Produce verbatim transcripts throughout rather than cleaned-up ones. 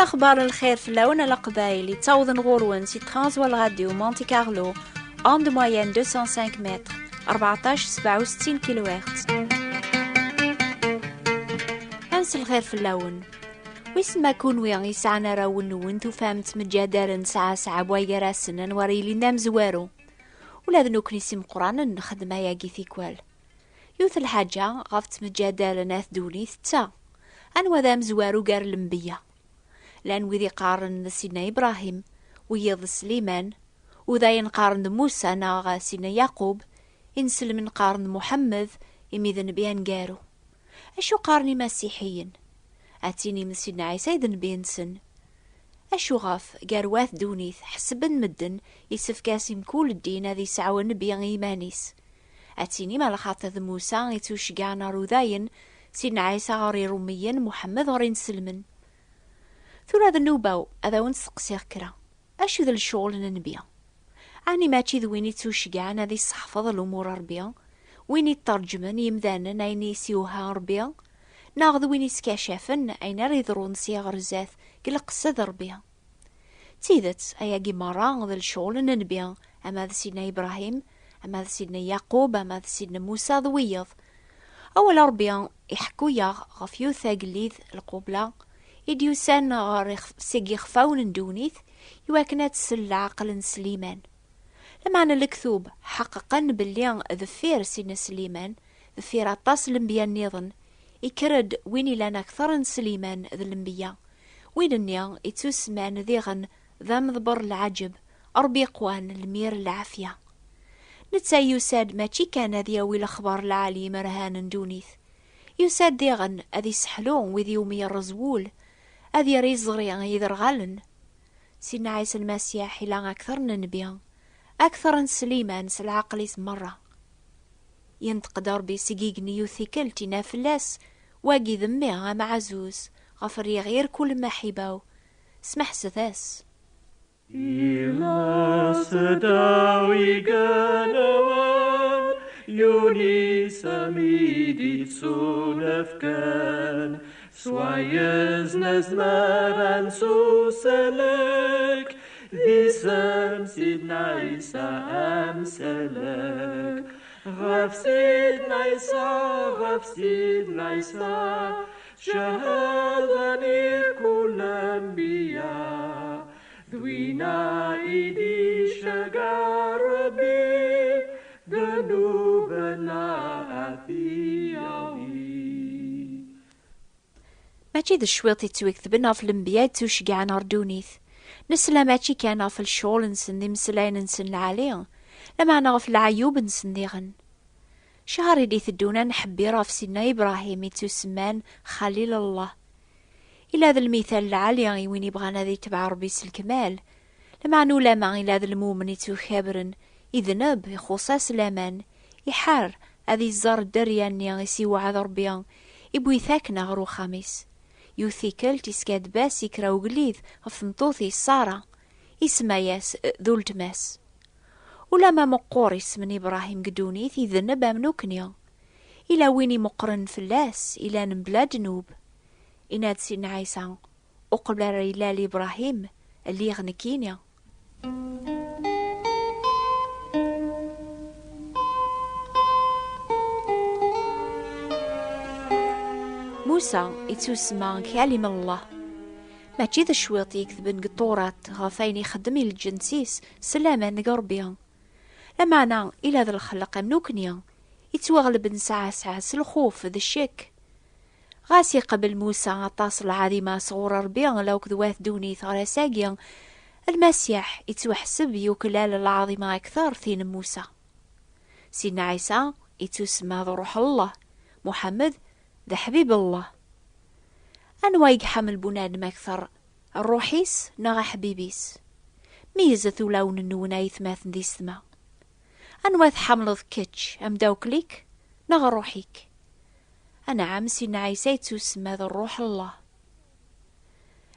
Axbar n lxir fell-awen a Leqbayel, yettawḍen ɣur-wen si Transworld Radio Monte Carlo, onde moyenne deux cent cinq mètres, rbeɛṭac sebɛa u settin kilohertz. Ansi lxir fell-awen. Wissen ma kunwi yesɛan arraw-nwen tufam ttmeǧǧadaren sɛa sɛa waygar-asen anwa ara yilin d amezwaru. Ula d nekkni s imeqqranen nxeddem ayagi tikwal. Yiwet lḥaǧa ɣef ttmeǧǧadaren at ddunit d ta, anwa d amezwaru gar lenbiya? Llan wid iqqaren d Sidna Ibrahim, wiyiḍ d Sliman, u dayen qqaren d Musa neɣ Sidna Yaqub, inselmen qqaren d Muḥemmed, imi d nnbi aneggaru. Acu qqaren imasiḥiyen? Ad tinim d Sidna Ɛisa i d nnbi-nsen. Acu ɣef, gar wat ddunit, ḥesben medden, isefk-as i mkul ddin ad yesɛu nnbi i yiman-is. Ad tinim alaxaṭer d Musa i ttuceggɛen ɣer udayen, Sidna Ɛisa ɣer irumiyen, Muḥemmed ɣer inselmen. Tura d nnuba-w, ad awen-steqsiɣ kra. Acu d lecɣel n nnbi? Ɛni mačči d win ittuceggɛen ad isseḥfeḍ lumuṛ n Ṛebbi, win ittṛeǧmen i yimdanen ayen i s-iwehha Ṛebbi, neɣ d win iskacafen ayen ara iḍrun sya ɣer zdat deg lqesd n Ṛebbi? D tidet, ayagi meṛṛa d lecɣel n nnbi, ama d Sidna Ibrahim, ama d Sidna Yaqub, ama d Sidna Musa d wiyeḍ. Awal n Ṛebbi iḥekku-yaɣ ɣef yiwet tagellid, lqubla, i d-yusan ɣer ixf-, seg yixfawen n ddunit, iwakken ad tsel leɛqel n Sliman. Lameɛna lektub ḥeqqeqen belli deffir Sidna Sliman, deffir aṭas n lenbiya nniḍen, ikker-d win ilan akter n Sliman d lenbiya, win-nni ittusemman diɣen d ameḍber n lɛaǧeb, Ṛebbi iqwan, lmir n lɛafya. Netta yusa-d mačči kan ad yawi lexbar lɛali imerhan n ddunit, yusa-d diɣen ad iseḥlu wid iwumi yerreẓ wul, ad yerr iẓri i yiderɣalen. Sidna Ɛisa Lmasiḥ ila akter n nnbi, akter n Sliman s lɛaqel-is merra. Yenṭeq-d Ṛebbi seg igenni yiwet tikkelt, inna fell-as: "Wagi d mmi ameɛzuz, ɣef riɣ irkul mmaḥiba-w, smeḥset-as." Ila sedaw igan awal, Yunis am i d-ittunefken, s wayes nezmer ad nsuselek, d isem Sidna Ɛisa amsellek. Ɣef Sidna Ɛisa, ɣef Sidna Ɛisa, cehhaden irkul lenbiya, d winna i d-iceggeɛ Ṛebbi, ddnub-nneɣ ad t-yawi. Mačči d cwiṭ i ttwiketben ɣef lenbiya i ttuceggɛen ɣer ddunit. Nesla mačči kan ɣef lecɣal-nsen d imeslayen-nsen lɛali, lameɛna ɣef leɛyub-nsen diɣen. Cchar i d-iteddun ad nḥebbir ɣef Sidna Ibrahim ittusemman Xalil Allah. Ila d lmital lɛali i win ibɣan ad itbeɛ Ṛebbi s lekmal. Lameɛna ulama ila d lmumen ittukabren, idneb, ixuṣ-as laman, iḥar ad iẓer dderya-nni i s-iwɛed Ṛebbi, iwwi-t akken ɣer uxxam-is. Yiwet tikkelt iskadeb-as i kra ugellid ɣef tmeṭṭut-is Ṣara, isemma-yas d uletma-s. Ulama meqqur isem n Ibrahim deg ddunit, idneb am nukni. Ila win imeqqren fell-as, ilan mebla ddnub. Inna-d Sidna Ɛisa, uqbel ara ilal Ibrahim, lliɣ nekkini. Musa ittusemma Kalim Allah. Mačči d cwiṭ i iketben deg Ṭurat ɣef wayen ixeddem i lǧens-is s laman deg Ṛebbi. Lameɛna ila d lxelq am nukni, ittwaɣleb nesɛa sɛa s lxuf d ccek. Ɣas iqbel Musa aṭas n lɛaḍima sɣur Ṛebbi, lakked wat ddunit ɣer ass-agi, Lmasiḥ ittwaḥseb yuklal lɛaḍima akter tin n Musa. Sidna Ɛisa ittusemma d Ṛuḥ Allah, Muḥemmed d Ḥbib Allah. Anwa i iḥemmel bunadem akter, ṛṛuḥ-is neɣ aḥbib-is? Meyyzet ulawen-nwen ay atmaten d isetma. Anwa tḥemmleḍ kečč, amdawkel-ik neɣ ṛṛuḥ-ik? Anɛam, Sidna Ɛisa yettusemma d Ṛṛuḥ Allah.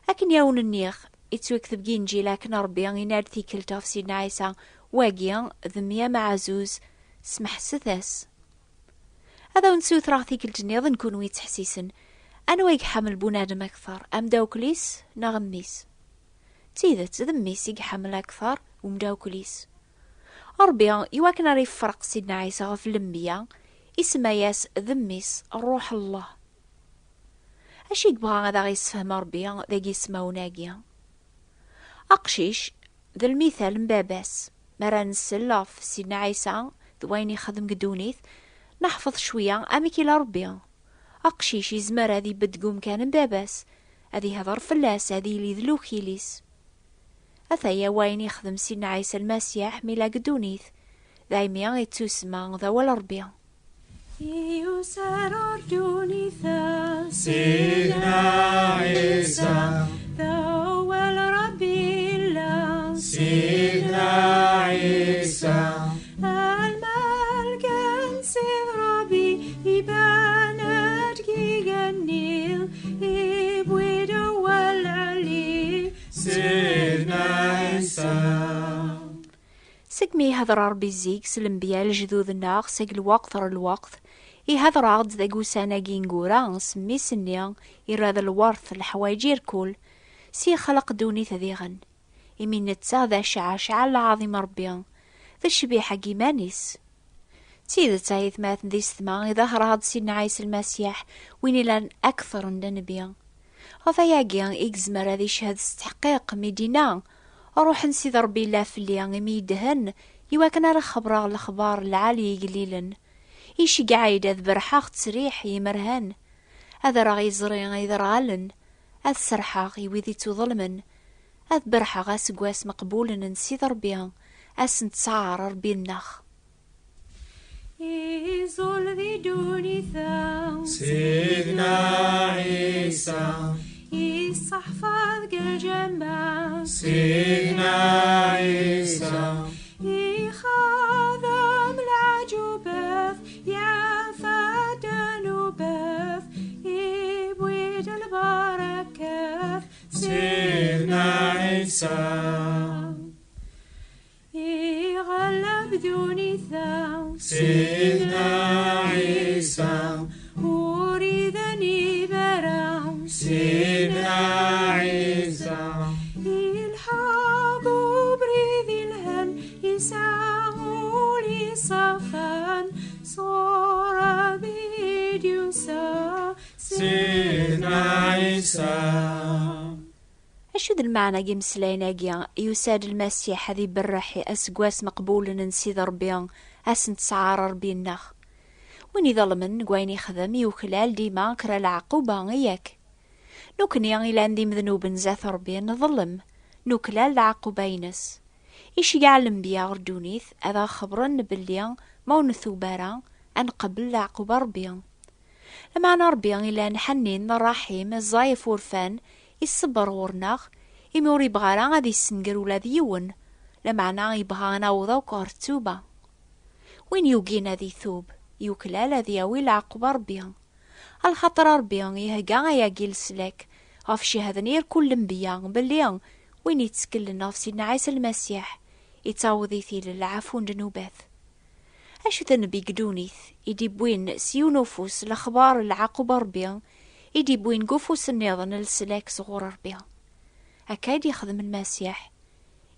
Akken i awen-nniɣ, ittwakteb deg Inǧil akken Ṛebbi yenna-d tikkelt ɣef Sidna Ɛisa, wagi d mmi ameɛzuz, smeḥset-as. Ad awen-ssutreɣ tikkelt nniḍen kunwi yettḥessisen. Anwa i iḥemmel bunadem akteṛ, amdawkel-is neɣ mmi-s? D tidet, d mmi-s i iḥemmel akteṛ umdawkel-is. Ṛebbi, iwakken ara yefreq Sidna Ɛisa ɣef lembiya, isemma-yas d mmi-s, Ṛṛuḥ n Allah. Acu i yebɣa ad aɣ-yessefhem Ṛebbi deg yismawen-agi? Aqcic d lmital n baba-s. Mi ara nsel ɣef Sidna Ɛisa d wayen ixdem deg ddunit, neḥfeḍ cwiya amek ila Ṛebbi. Aqcic yezmer ad ibedd deg umkan n baba-s, ad ihder fell-as, ad yili d lukil-is. Ataya wayen ixdem Sidna Ɛisa Lmasiḥ mi ila deg ddunit, daymi ittusemma d awal Ṛebbi. Yusa-d ɣer ddunit-a Sidna Ɛisa, d awal Ṛebbi yella. Sidna Ɛisa, lmalka n Sidi Ṛebbi iban-d deg igenni, iwwi-d awal lɛali. Sidna Ɛisa. Segmi ihder Ṛebbi zik s lenbiya lejdud-nneɣ seg lweqt ɣer lweqt, ihder-aɣ-d deg ussan-agi ineggura s mmi-s-nni, irra d lweṛt leḥwayeǧ irkul, s yexleq ddunit diɣen. Imi netta d acɛacɛa n lɛaḍima Ṛebbi, d ccbiḥa n yiman-is. D tidet, ay atmaten d yessetma, iḍher-aɣ-d Sidna Ɛisa Lmasiḥ, win ilan akteṛ n nnbi. Ɣef wayagi i yezmer ad iched s tḥeqqiq mi d-inna: Ṛṛuḥ n Sidi Ṛebbi yella fell-i, imi yedhen, iwakken ara xebṛeɣ lexbaṛ lɛali i igellilen. Iceggeɛ-iyi-d ad berrḥeɣ ttesriḥ i yimerhan, ad rreɣ iẓri i iderɣalen, ad serrḥeɣ i wid ittuḍelmen, ad berrḥeɣ aseggas meqbulen n Sidi Ṛebbi, ass n ttɛar Ṛebbi-nneɣ. Iẓul di ddunit-a Sidna Ɛisa, iṣeḥfa deg lǧameɛ Sidna Ɛisa, ixdem leɛǧubat, yeɛfa ddnubat, iwwi-d lbarakat Sidna Ɛisa. Iɣleb ddunit-a Sidna Ɛisa, ur iban ara Sidna Ɛisa. Ilḥa deg ubrid ilhan, yesɛa ul iṣafan, sɣur Ṛebbi i d-yusa Sidna Ɛisa. Acu d lmeɛna n yimeslayen-agi? Yusa-d Lmasiḥ ad iberreḥ aseggas meqbulen n Sidi Ṛebbi, ass n ttɛar Ṛebbi-nneɣ. Win iḍelmen deg wayen ixdem, yuklal dima kra leɛquba, yak? Nukni ilan d imednuben zdat Ṛebbi, nḍellem, nuklal leɛquba-ines. Iceggeɛ lenbiya ɣer ddunit ad aɣ-xebṛen belli ma ur ntub ara, ad nqebbel leɛquba Ṛebbi. Lameɛna Ṛebbi ilan ḥnin, ṛṛaḥim, ẓẓay ɣef wurfan, iṣebber ɣur-neɣ, imi ur ibɣi ara ad issenger ula d yiwen, lameɛna ibɣa ad naweḍ akk ɣer ttuba. Win yugin ad itub, yuklal ad yawi leɛqub n Ṛebbi. Axaṭer Ṛebbi ihegga ayagi leslak, ɣef cehden irkul lenbiya, belli win itteklen ɣef Sidna Ɛisa Lmasiḥ, ittaweḍ-it-id lɛafu n ddnubat. Acu d nnbi deg ddunit i d-iwwin s yiwen ufus lexbar n leɛqub n Ṛebbi, i d-iwwin deg ufus nniḍen leslak sɣur Ṛebbi? Akka i d-ixdem Lmasiḥ,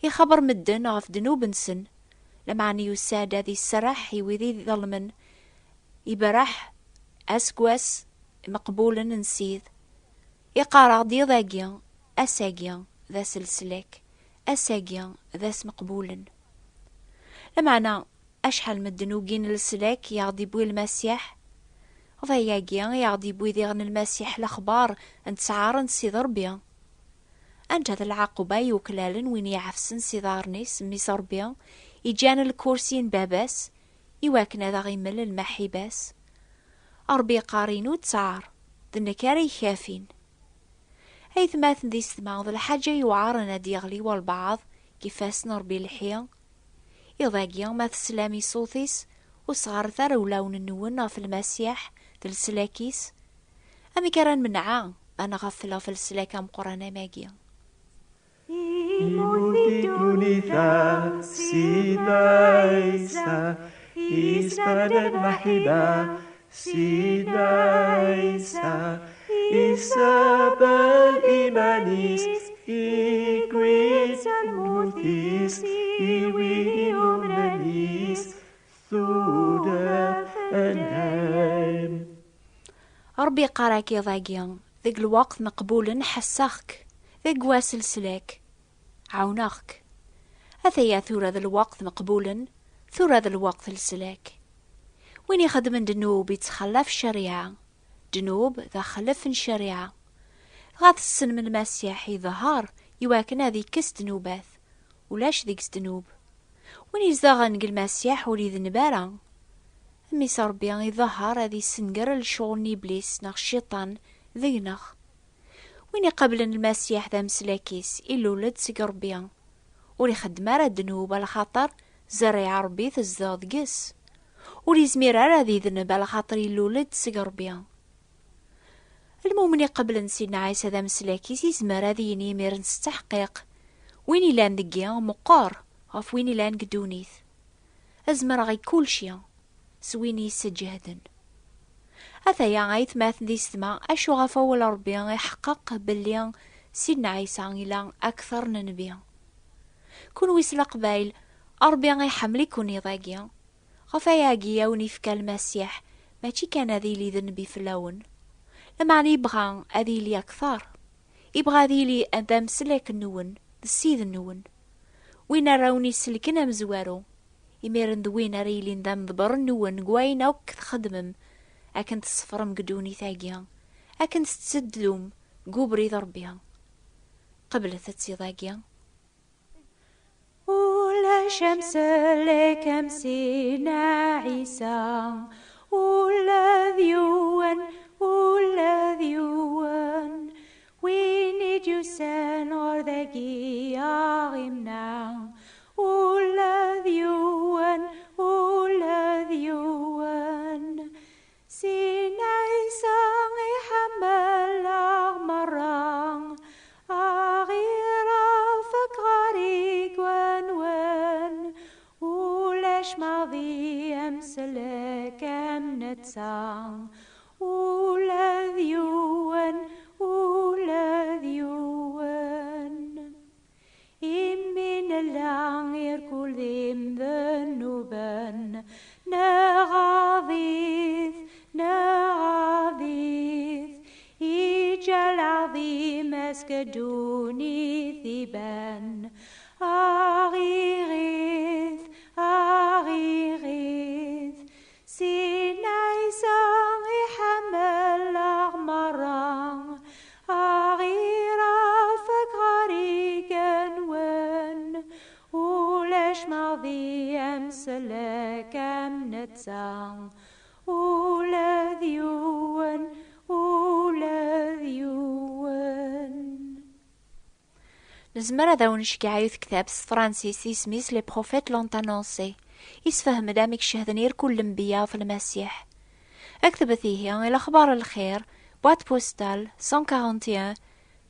ixaber medden ɣef ddnub-nsen, lameɛna yusa-d ad iserreḥ i wid iḍelmen, iberreḥ aseggas meqbulen n Ssid, iqqar-aɣ-d iḍ-agi, ass-agi d ass leslak, ass-agi d ass meqbulen. Lameɛna, acḥal medden ugin leslak i aɣ-d-iwwi Lmasiḥ? D ayagi i aɣ-d-iwwi diɣen Lmasiḥ lexbar n ttɛar n Ssid Ṛebbi. Anta d lɛaquba yuklalen win iɛefsen s iḍarren-is Mmi-s Ṛebbi, iǧǧan lkursi n Baba-s, iwakken ad aɣ-imel lmaḥiba-s? Ṛebbi iqqar: inu ttɛar, d nekk ara ikafin. Aytmaten d yessetma, d lḥaǧa yuɛren ad d-yeɣli walbeɛḍ deg ifassen n Ṛebbi lḥi. Iḍ-agi, ma teslam i ṣṣut-is, ur sɣaret ara ulawen-nwen ɣef Lmasiḥ d leslak-is. Amek ara nmenɛa ad nɣeffel ɣef leslak ameqqran am wagi? Immut di ddunit-a Sidna Ɛisa, isbadad lmaḥiba Sidna Ɛisa, Isabel iman-is, iwwi-tt ar lmut-is, iwwi iɣumran-is, tudert anɛim. Ṛebbi iqqar-ak iḍ-agi, deg lweqt meqbulen ḥesseɣ-k, deg wass leslak ɛawneɣ-k. Ataya tura d lweqt meqbulen, tura d lweqt leslak. Win ixeddmen ddnub ittxallaf ccariɛa, ddnub d axellef n ccariɛa. Dɣa tessnem Lmasiḥ iḍher iwakken ad ikkes ddnubat, ulac deg-s ddnub. Win izedɣen deg Lmasiḥ ur idneb ara. Mmi-s Ṛebbi iḍher ad issenger lecɣel n Iblis neɣ Cciṭan deg-neɣ. Win iqablen Lmasiḥ d ameslak-is, ilul-d seg Ṛebbi. Ur ixeddem ara ddnub, alaxaṭer zzerriɛa Ṛebbi tezdeɣ deg-s. Ur izmir ara ad idneb, alaxaṭer ilul-d seg Ṛebbi. Lmumen iqeblen Sidna Ɛisa d ameslak-is izmer ad yini imiren s tteḥqiq: "Win ilan deg-i meqqer ɣef win ilan deg ddunit. Zemreɣ i kulci s win i yesseǧehden." Ataya aytmaten d yessetma, acu ɣef awal Ṛebbi iḥeqqeq belli Sidna Ɛisa ila akteṛ n nnbi. Kunwi s Leqbayel, Ṛebbi iḥemmel-iken iḍ-agi. Ɣef ayagi i awen-ifka Lmasiḥ, mačči kan ad yili d nnbi fell-awen, lameɛna yebɣa ad yili akteṛ. Yebɣa ad yili d ameslak-nwen, d ssid-nwen, win ara wen-iselken amezwaru. Imiren d win ara yilin d ameḍber-nwen deg wayen akk txeddmem, akken tessefrem deg ddunit-agi, akken tetteddum deg ubrid Ṛebbi. Qeblet-tt iḍ-agi. Ulac amsellek am Sidna Ɛisa, ula d yiwen, ula d yiwen. Win i d-yusan ɣer dagi a ɣ-imneɛ, ula d yiwen, ula d yiwen. Sidna Ɛisa iḥemmel-aɣ merra, a ɣ-irafek ɣer igenwan. Ulac maḍi amsellek am netta, ula d yiwen, ula d yiwen. Imi nella irkul d imdennuben, nɣaḍ-it, nɣaḍ-it, iǧǧa lɛaḍima-s deg ddunit iban. A ɣ-iɣit, a ɣ-iɣit, Sidna Ɛisa iḥemmel-aɣ merra, a ɣ-irafek ɣer igenwan. Ulac maḍi amsellek am netta, ula d yiwen, ula d yiwen. Nezmer ad awen-nceggeɛ yiwet tektabt s tefransist, isem-is Les Prophètes l'ont annoncé. Isefhem-d amek cehden irkul lenbiya ɣef Lmasiḥ. Ktbet ihi i Lexbar n Lxir, boîte postale cent quarante et un,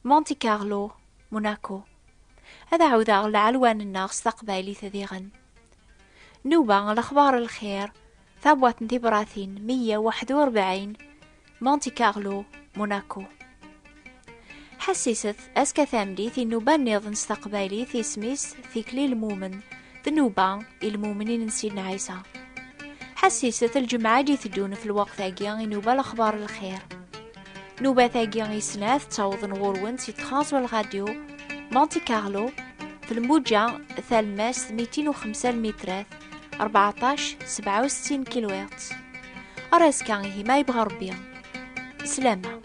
Monte Carlo, Monaco. Ad ɛawdeɣ lɛelwan-nneɣ s taqbaylit diɣen. Nnuba, Lexbar n Lxir, tabwaṭ n tibratin meyya u waḥed u rebɛin, Monte Carlo, Monaco. Ḥassiset, azekka tameddit, i nnuba nniḍen s taqbaylit, isem-is Tikli n lmumen, d nnuba i lmumnin n Sidna Ɛisa. Ḥassiset, lǧemɛa i d-iteddun f lweqt-agi, i nnuba Lexbar n Lxir. Nnubat-agi i snat ttawḍen ɣur-wen si Transworld Radio, Monte Carlo, f lmuǧa talemmast mitin u xemsa lmitrat, rbeɛṭac sebɛa u settin kilohertz. Ar azekka ihi ma yebɣa Rebbi. Slama.